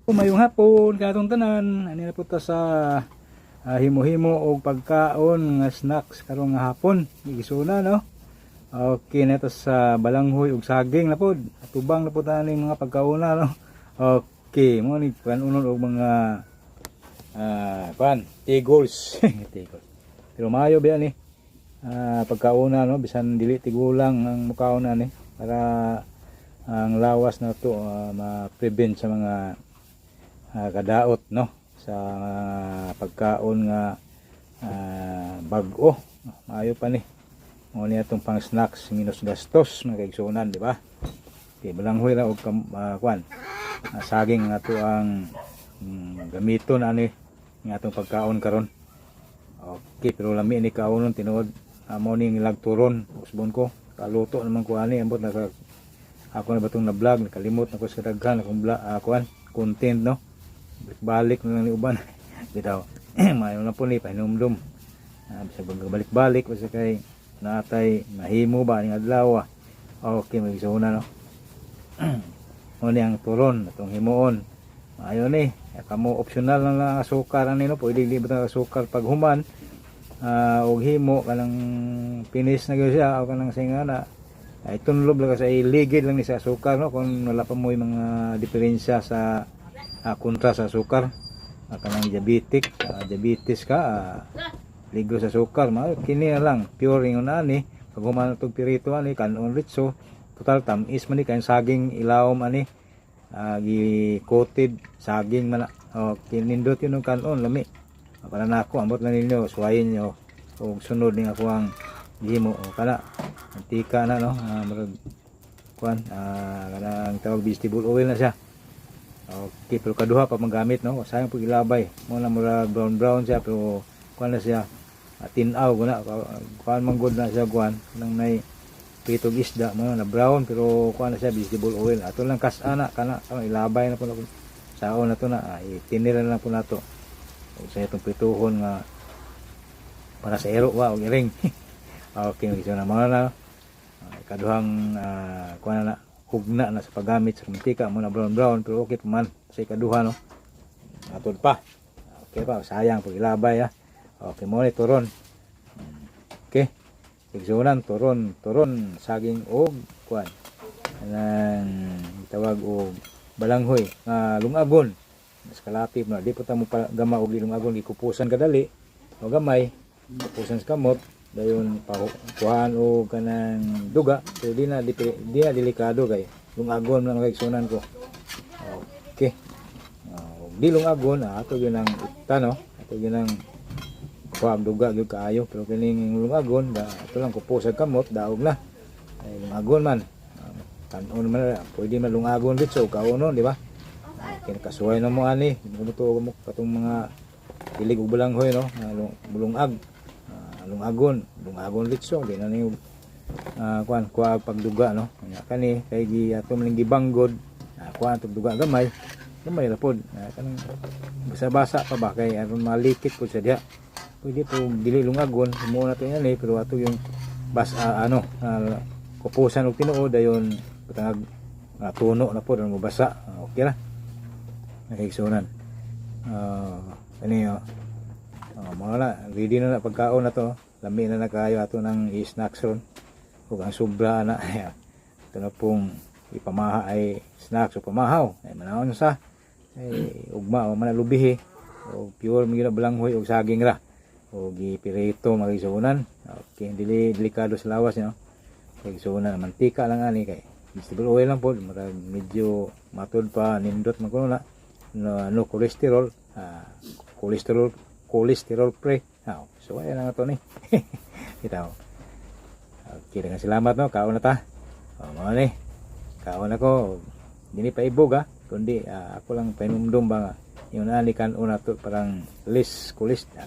Mayong hapon katong tanan. Ani na po ta sa himo-himo og pagkaon nga snacks karong nga hapon. Igisuna, no. Okay na to sa balanghoy ug saging na pod. Atubang na po taning mga pagkauna, no. Okay, mo ni kanunon og mga pan tigols. Tigols. Pero maayo ba ni? Pagkauna, no, bisan dili tigulang ang mukaon ni para ang lawas na to ma-prevent sa mga kadaot, no, sa pagkaon nga bag-o. Maayo pa ni mo ni atong pang snacks, minus gastos, mga kaigsuonan, di ba? Okay, balanghoy ra og kwan, saging nga ato ang gamiton ani nga atong pagkaon karon. Okay, pero lami ni kaonon tinuod. Amo ni lagturon usbon ko kaluto naman ko ani. Ambot naka ako na ba itong na-vlog, nakalimot na ko sa daghan akong kuan content, no. Balik na lang ni uban bitaw. Maayo na po ni pahinumdum, bisag balik-balik basta kay natay mahimo ba ning adlaw, ah. Okay, magisuna, no. Mo ni ang turon atong himuon, maayo ni kamo. Optional lang lang ang asukar ani, no. Pwede di ba asukar pag human og himo kanang finish na gyud siya o kanang singa na ay tunlob lang sa iligid lang ni sa asukar, no, kung wala pa mo mga diferensya sa kontra sa asukar, kanang diabetic, diabetes ka, ligo sa asukar, ma kini na lang pure ingon ani. Pag human tog pirito ani, kanon ritso. Total tam-is man ni kay saging ilawom ani, gi coated saging man na. Oh, kinindot yun ng kanon, lami para nako. Ambot lang ninyo, suwayin nyo og sunod ning ako ang gihimo. O kana mantika na, no, murag kuan, kanang tawag vegetable oil na siya. Okay, pero kaduha pa manggamit, no. Sayang pag ilabay mo na, murag brown brown siya, pero kuan na siya, tinaw ko na kuan man gud na siya, kuan nang nay pitog isda mo na brown, pero kuan na siya, vegetable oil. Ato lang kas ana kana ilabay na po na saon na to na, itinira na lang po nato ug sa itong prituhon nga para sa ero wa og iring. Okay, so na mga na ikaduhang kuan na, hugna na sa paggamit sa mantika mo na brown brown, pero okay pa man sa ikaduha, no. Atod pa, okay pa. Sayang pag ilabay, ah. Okay, mo ni turon. Okay. Igsunan turon, turon saging og kuan kanang tawag og balanghoy nga lungagon. Mas kalapit na di po ta mo pa gama og lungagon, gikupusan kadali o gamay, kupusan sa kamot, dayon kuhaan og kanang duga, pero di na delikado kay lungagon man, mga igsunan ko. Okay, di lungagon, ato gyud ang ita, no, ato gyud ang kuha ang duga gyud kaayo. Pero kining lungagon da, ato lang kupusan kamot, daog na ay lungagon man. Kanon man na, pwede man lungagon dito kaonon, di ba? Kinakasuway na mo ani muto mo katong mga ilig ug balanghoy, no, bulungag, lungagon, lungagon litso, di na ni kuan kuha pagduga, no. Nya kani kay gi ato man gibanggod, kuha atong duga gamay gamay ra pod, kanang basa-basa pa ba kay aron malikit pod sa diha. Pwede po dili lungagon mo na to yan eh, pero ato yung bas ano, kupusan og tinuod, dayon butangag tuno na pod mo basa. Okay ra, nakigsunan. Kani oh. Oh, mga na, ready na na pagkaon na to. Lami na na kayo ato ng i-snacks ron. Ug ang sobra na, ito na pong ipamaha ay snacks o pamahaw. Ay manahon sa ay ugma o manalubihi o pure mga balanghoy og saging ra. O gipirito, mga igsuonan. Okay, dili delikado sa lawas, no. Kay igsuonan, mantika lang ani kay vegetable oil lang po, murag medyo matud pa nindot man kuno na no, no cholesterol, cholesterol cholesterol free. So ayan na nga to ni. Itaw. Okay, daghang salamat, no. Kaon na ta. O, mga ni. Kaon ako. Dili pa ibog ha. Kundi ako lang painumdum ba nga. Yung ani kan una to parang less cholesterol.